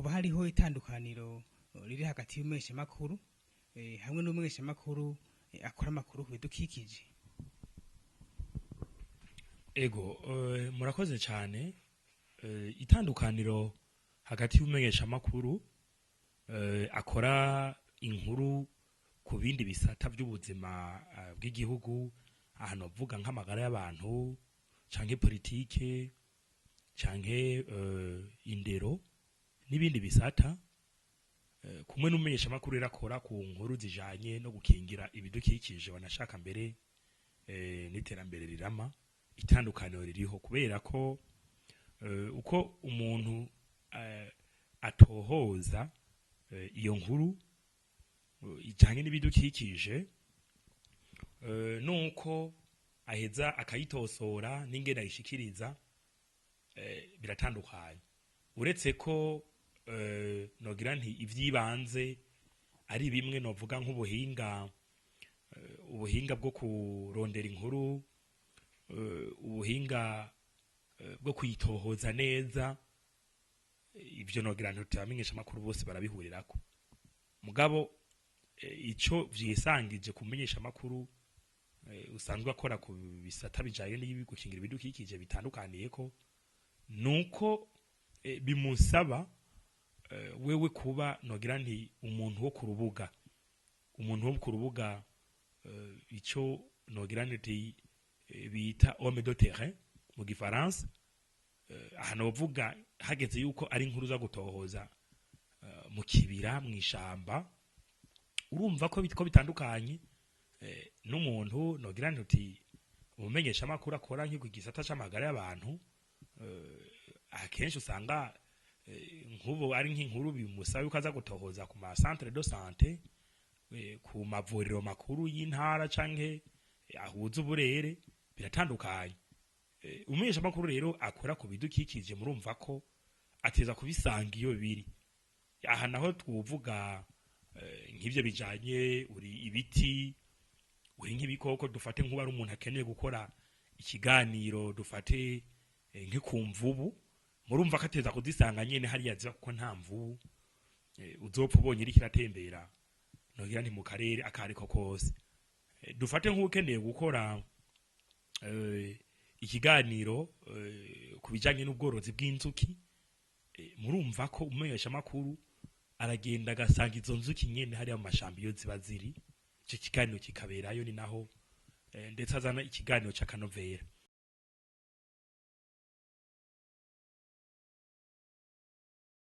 Hoba hariho itandukaniro riri hagati y'umumenyeshamakuru hamwe n'umumenyeshamakuru akora amakuru ku bidukikije? Ego, murakoze cyane. Itandukaniro hagati y'umumenyeshamakuru akora inkuru ku bindi bisata by'ubuzima bw'igihugu, ahantu bavuga nk'amagara y'abantu canke politike canke indero n'ibindi bisata, kumwe n'umumenyeshamakuru rero akora ku nkuru zijanye no gukingira ibidukikije, wanashaka mbere n'iterambere rirama, itandukaniro ririho kubera ko uko umuntu atohoza iyo nkuru ijanye n'ibidukikije, nuko aheza akayitosora n'ingene ayishikiriza, biratandukanye. Uretse ko nogira nti ivyibanze ari bimwe, novuga nk'ubuhinga, ubuhinga bwo kurondera inkuru, ubuhinga bwo kuyitohoza neza, ivyo nogira nti abamenyesha amakuru bose barabihurirako. Mugabo ico vyisangije kumenyesha amakuru usanzwe akora ku bisata bijanye n'ibigukingira ibidukikije bitandukaniye ko nuko bimusaba wewe kuba, nogira nti, umuntu wo ku rubuga, umuntu wo ku rubuga, ico nogira nti bita homme de terrain mu gifaransa. Aha novuga hageze yuko ari inkuru za gutohoza mu kibira, mw'ishamba, urumva ko bitwo bitandukanye n'umuntu, nogira nti, umumenyesha amakuru akora nk'iko gisata c'amagara y'abantu. Akenshi usanga nk'ubu ari nk'inkuru bimusaba yuko aza gutohoza ku ma centre de santé, ku mavuriro makuru y'intara canke ahuza uburere, biratandukanye. Umumenyesha amakuru rero akora ku bidukikije, murumva ko ateza kubisanga iyo biri. Aha naho twuvuga nk'ivyo bijanye uri ibiti, uri nk'ibikoko. Dufate nk'uba ari umuntu akeneye gukora ikiganiro, dufate nk'iku mvubu, murumva ko ateza kuzisanga nyene hariya ziba, kuko nta mvubu uzopfa ubonye iriko iratembera, nogira nti, mu karere akariko kose. Dufate nk'ukeneye gukora ikiganiro ku bijanye n'ubworozi bw'inzuki, murumva ko umumenyeshamakuru aragenda agasanga izo nzuki nyene hariya mu mashamba iyo ziba ziri, ico kiganiro kikaberayo. Ni naho ndetse azana ikiganiro c'akanovera.